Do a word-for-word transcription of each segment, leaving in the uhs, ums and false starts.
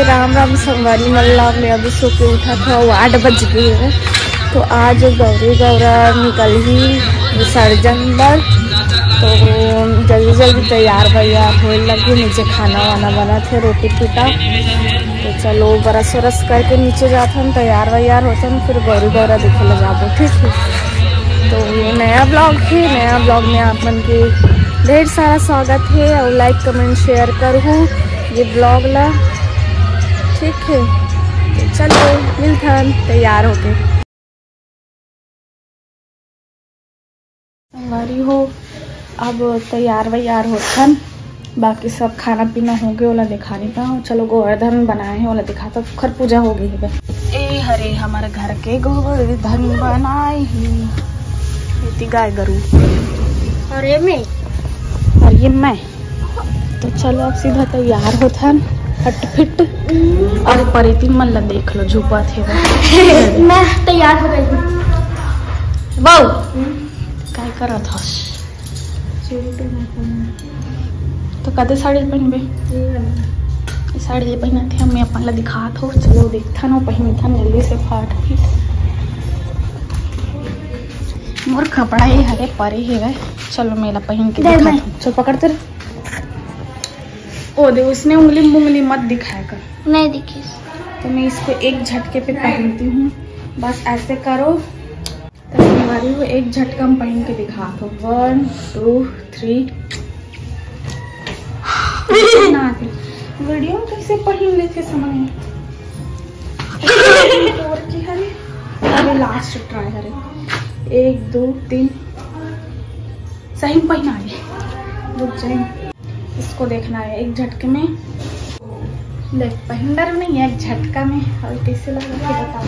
राम राम संगवारी मन ला, मैं अभी सो के उठा था, वो आठ बज गए हैं। तो आज गौरी गौरा निकल ही विसर्जन बर, तो जल्दी जल्दी तैयार वैयार होए लगी। नीचे खाना वाना बना थे, रोटी पीटा। तो चलो बरस वरस करके नीचे जाथन, तैयार वैयार होथन, फिर गौरी गौरा देखे ला जाबो, ठीक है। तो ये नया ब्लॉग है, नया ब्लॉग में आप मन के ढेर सारा स्वागत है और लाइक कमेंट शेयर करहू ये ब्लॉग ला, ठीक है। तो चलो मिलथन तैयार होके। संगवारी हो, अब तैयार वैयार होथन, बाकी सब खाना पीना हो गए, ओला दिखा नहीं पाऊँ। चलो गोवर्धन बनाए हैं, ओला दिखाता, ओखर पूजा हो गई है। ए हरे हमारे घर के गोवर्धन बनाए ही, इति गाय गरु। और ये मैं। और ये मैं। तो चलो अब सीधा तैयार होथन फटफिट। और परेतिन मन ला देख लो, झुपा थे वो। मैं तैयार हो गई हूँ। वाओ। काय करत हस? तो कते साड़ी पहनबे? ये साड़ी ले पहना थे, मैं अपन ला दिखात हो। चलो देखथन, वो पहनथन जल्दी से फटफिट। मोर कपड़ा ये हरे परे हेवय। चलो मेला पहन के दे दिखात मैं। हूँ। चल पकड़ तेरे। ओ दे, उसने उंगली मुंगली मत दिखाया कर। नहीं दिखी। तो मैं इसको एक झटके पे पहनती हूँ, बस ऐसे करो। तो संगवारी हो, एक झटका में पहन के दिखा दो। One, two, three। ना आते। वीडियो में कैसे पहन लेते समय। और की हरे? अरे लास्ट ट्राई हरे। एक, दो, तीन। सही में पहना ले। रुक जाए। इसको देखना है एक झटके में। देख, पहन डर नहीं है एक झटका में। और कैसे लग रहा है बताओ।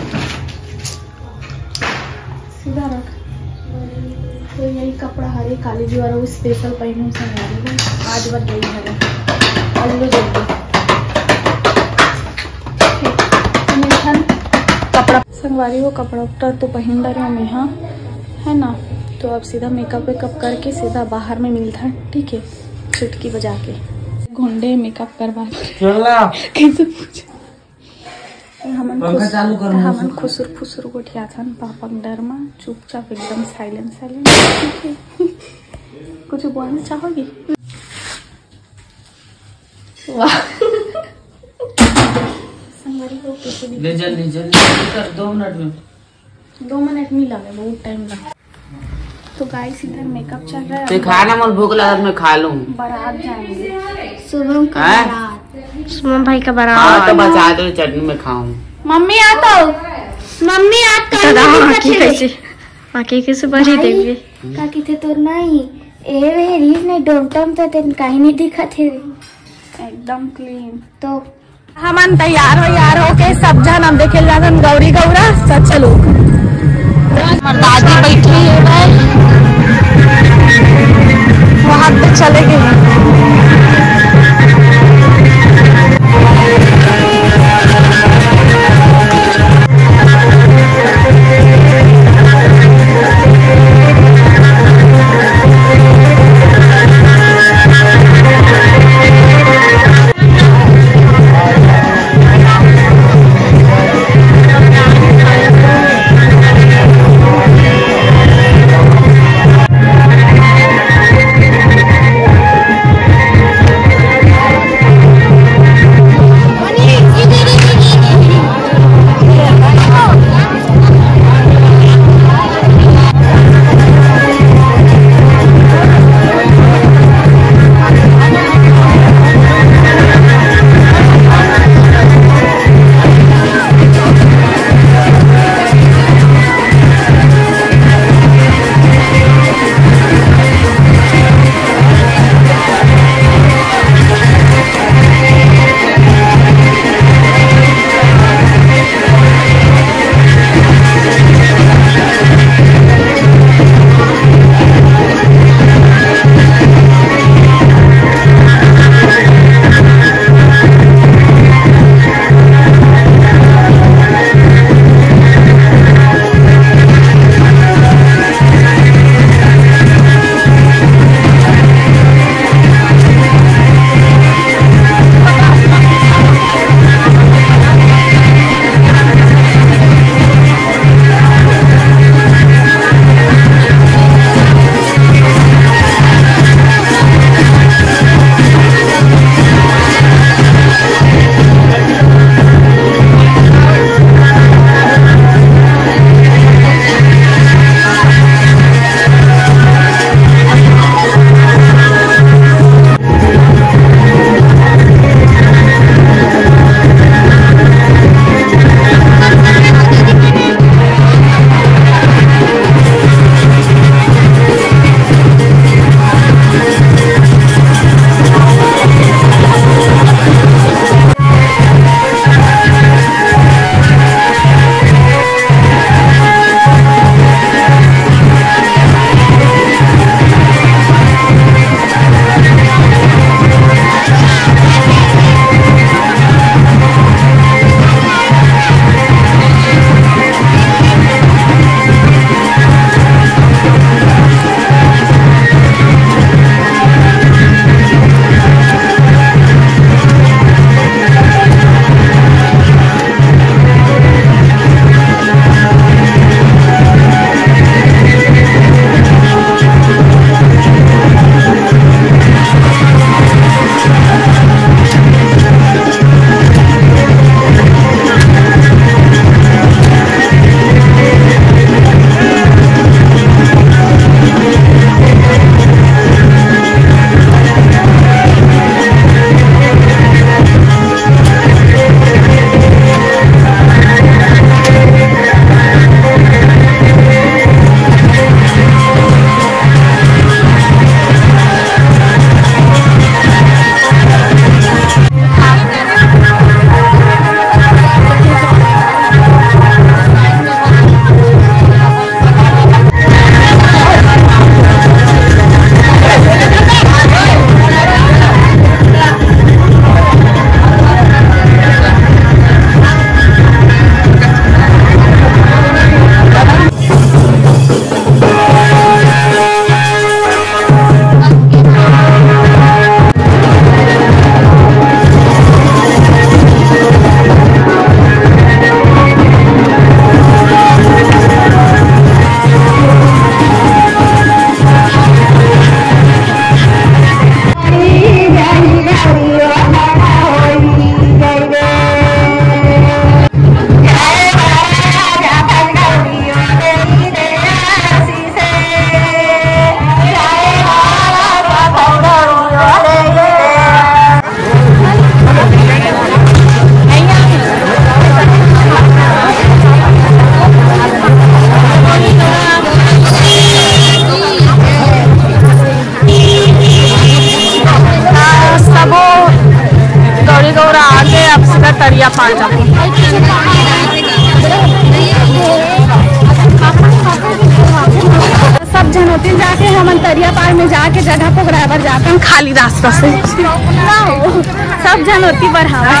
सीधा रख। तो यही कपड़ा हरे काली जी वाला, वो स्पेशल पहनू संगवारी हो। आज बर गई है। अल्लू जल्दी। ठीक है। तो मिलथन कपड़ा। संगवारी हो, कपड़ा उपड़ा तो पहन डरे हूँ मैं, हाँ, है ना। तो अब सीधा मेकअप वेकअप करके सीधा बाहर में मिलथन, ठीक है, चुटकी बजा के। घुंडे मेकअप करवा के। चला। कैसे पूछे? हमन पंखा खुस-, चालू कर, हमन मुसुक। खुसुर फुसुर गोठियाथन पापा के डर म, चुपचाप एकदम साइलेंट, साइलेंट। कुछ बोलना चाहोगी? वाह। संगवारी हो, कुछ भी। ले जा, ले जा, ले जा, कर दो मिनट में। दो मिनट नहीं लगे, बहुत टाइम लगा। तो गाइस, इधर मेकअप चल रहा है। ते खा ना, मोर भूख लगत, मैं खा लूं। बारात जाएंगे। शुभम का हैं? बारात। शुभम भाई का बारात। हाँ, तो बचा दो, चटनी में खाऊं। मम्मी आ तो। मम्मी आ तो। दादा, आँखें कैसे, आँखें कैसे भरी भाई, देंगे? का किथे तोर नहीं? ए वे रीज नहीं, डोमटम तो तेन काहे नहीं दिखत हे। एकदम क्लीन। तो हमन तैयार वैयार होके सब झन हम देखे जाथन गौरी गौरा। सच चलो। हमर दादी बैठी है भाई, वहाँ पे चले गए। गौरी गौरा आगे, अब सीधा तरिया पार जाबो। सब झन होती जाके हमन तरिया पार में जाके जगह पकड़ा बर जाते हैं खाली रास्ता से। सब झन होती बढ़ावा।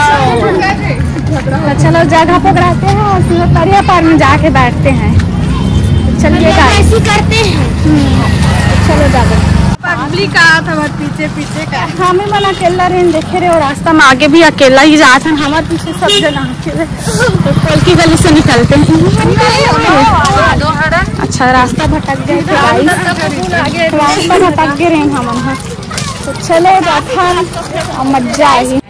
तो चलो, जगह पकड़ाते हैं और सीधा तरिया पार में जाके बैठते हैं। चलिए guys। ऐसी करते हैं। हम्म, चलो जाबो। पब्लिक आत हवय पीछे पीछे का। हमें मन अकेला रहन देखे रहे और रास्ता में आगे भी अकेला ही जात हन। हमारे पीछे सब जन आके कोलकी गली से निकलते हैं। अच्छा, रास्ता भटक गए थे guys। रास्ता भटक गए रहे हमन ह। तो चलो जाथन, मजा आही।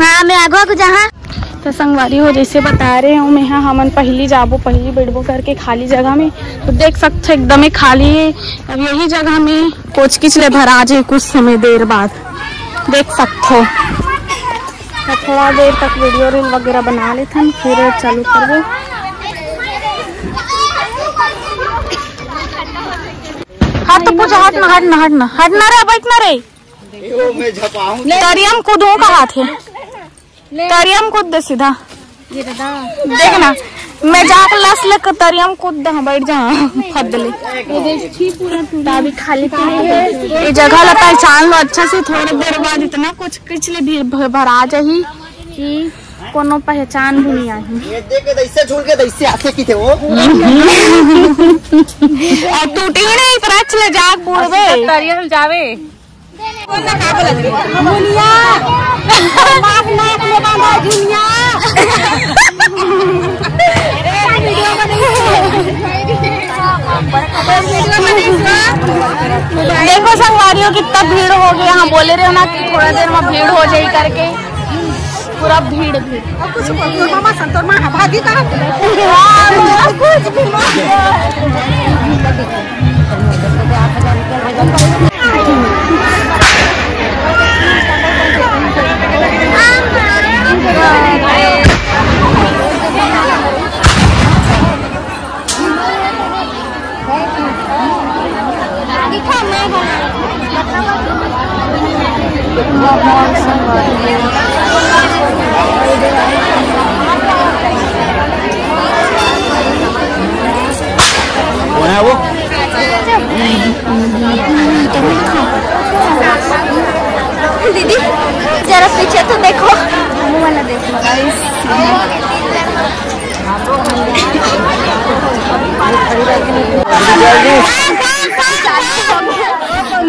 हाँ, मैं आगू आगू जहाँ। तो संगवारी हो, जैसे बता रहे हूँ मैं, हाँ, हमन पहली जाबो, पहली बैठबो करके खाली जगह में। तो देख सकते हो, एकदम ही खाली है। अब यही जगह में कोचकिच ले भरा जाए कुछ समय देर बाद, देख सकते हो। तो थोड़ा देर तक वीडियो रील वगैरह बना लेथन, फिर चालू करबो। हट तो पूजा, हट ना, हट ना, हट ना, हट ना रे, बैठ ना रे। तरियम कूदू कहाथे। तरियम कूद दे सीधा। देख ना, मैं जाके लस ले के तरियम कूद दे, हाँ, बैठ जा, हाँ, फद ले। ताबी खाली पीली है। ये जगह ला पहचान लो अच्छा से, थोड़ी देर बाद इतना कुछ किच ले भीड़ भ-, भरा जाही कि कोनो पहचान भी नहीं आही। ये देख के दैसे झूल के दैसे आते की थे वो। और टूटी ही नहीं, इतना चले जाग बूढ़ बे। तरियम जावे। मुनिया, नाक, नाक में बांधा जुनिया। देखो संगवारियों, कितना भीड़ हो गया। हाँ, बोले रहे हो ना कि थोड़ा देर में भीड़ हो जाए करके, पूरा भीड़, भीड़। अब कुछ बोल, तोर मामा सन, तोर माँ भागी कहाँ? हाँ, कुछ भी बोल। कौन है वो? दीदी, जरा पीछे तो देखो। वाला देखो, guys।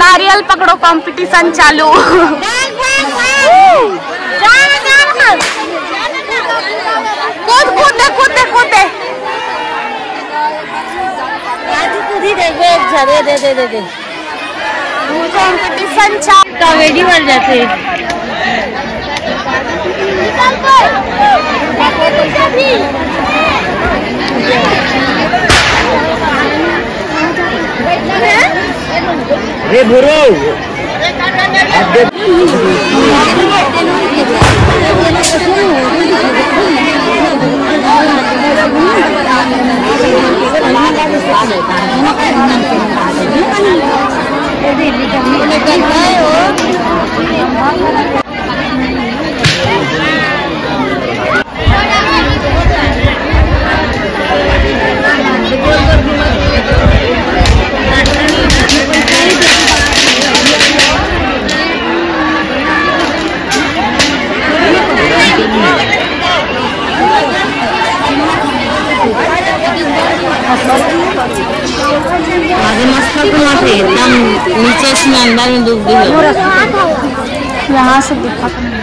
नारियल पकड़ो competition चालू। कूद, कूद दे, कूद दे, कूद दे। राजू, कूद ही दे, दे, दे, दे, दे। Competition चालू। Comedy बन जाते हैं। रे भूरू, आगे मस्त घुमा थे, एकदम नीचे से अंदर में डूब गई हो। यहाँ से दिखा तो नहीं।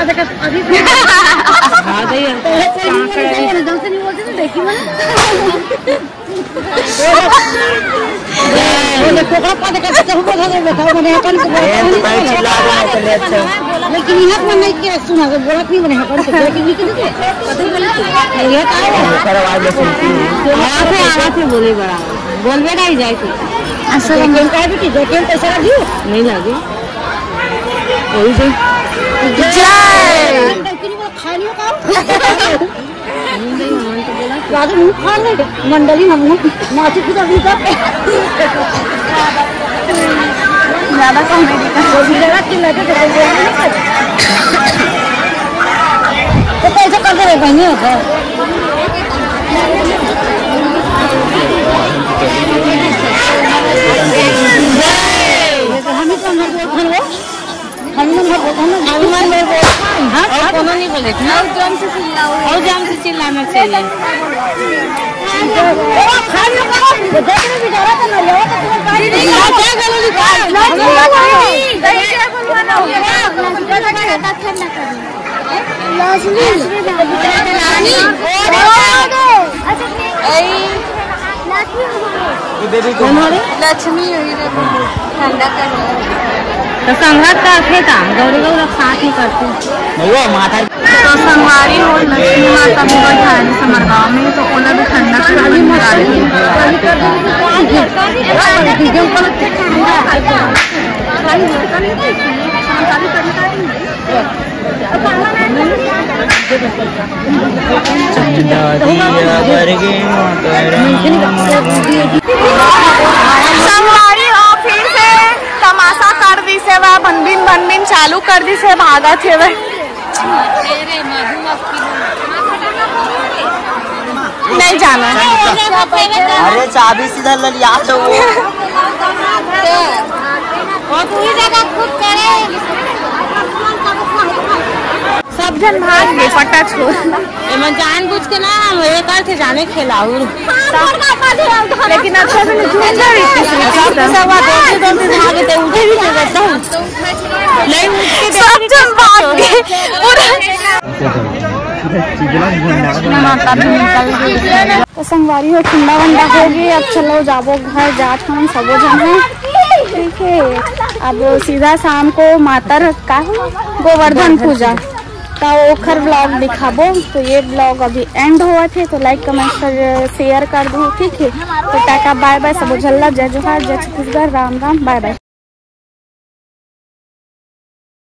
अभी आ गई है। पहले कोई नहीं बोलते थे, जब से नहीं बोलते थे, देखी मैंने। वो देखो, ओकरा पास देखा, तो हम बोला, "बताओ, मैंने अपन को बोला ये तो नहीं भाई बोला।" चिल्ला रहे हैं, चलिए, अच्छा। लेकिन यहाँ पर नहीं किया, सुना, तो बोला नहीं, मैंने अपन को बोला कि नहीं किया। ये तो है। ओकर आवाज में सुनती हूँ। आवाज है, आवाज में बोले बड़ा। बोलबे नहीं जाए थे। अच्छा, जेकेएम का है बेटी, जेकेएम कैसा लगी? नहीं लगी। वही से। जय। खानियो का? राजू मुंह खान नहीं, मंडली हम लोग नाची की तो अभी तक। ज्यादा कॉमेडी कर। वो भी लगा कि लगे तो कोई बोल नहीं सकता। तो कैसे कर दे रहे बहनी हो तो? हम ही तो अंदर बोल खान वो। हनुमान भगवान, हनुमान भगवान। हाँ, और हाँ। कोनो नहीं बोले थे। और जोर से चिल्लाओ। और जोर से चिल्लाना चाहिए। ओ, खान में करो। वो देख रहे बेचारा तो मर जाओ, तो तुम्हें पानी नहीं आता। क्या गलत बात? ना, ना, ना, ना। दही क्या बोलवाना हो गया? ठंडा कर। लक्ष्मी। रानी। अच्छा, ठीक। लक्ष्मी हुई रे, ठंडा कर। तो संगत करथे का, गौरी गौरव साथ में करथे। वो माता तो संगवारी हो, लक्ष्मी माता भी बैठाए रहिस हमर गाँव में, तो ओला भी ठंडा कर। संगवारी हो, फिर से तमाशा कर दिस हे, वह भनभिन भनभिन चालू कर दिस हे, भागत हे वह। नहीं जाना। अरे चाबी सीधा ललिया तो वो। वो तू ही जगह खुद करे। सब झन भाग गे, पट्टा छोड़। एमन जानबूझ के ना, हम ये करथे जाने खेलाऊ। लेकिन अच्छा से नहीं झूठ जा रही थी, सब दौड़ते दौड़ते भागे थे, उठे भी नहीं करता हूँ। नहीं उठ के सब झन भाग गे, पूरा। तो संगवारी हो, ठंडा वंडा हो गे, अब चलो जाबो घर, जात हन सबो झन ह। ठीक है, अब सीधा शाम को मातर का है, गोवर्धन पूजा, तो ओखर vlog दिखाबो। तो ये vlog अभी end होवत हे, तो like, comment कर, share कर दो, ठीक है। तो टाटा bye bye सबो झन ला, जय जोहार, जय छत्तीसगढ़, राम राम, bye bye।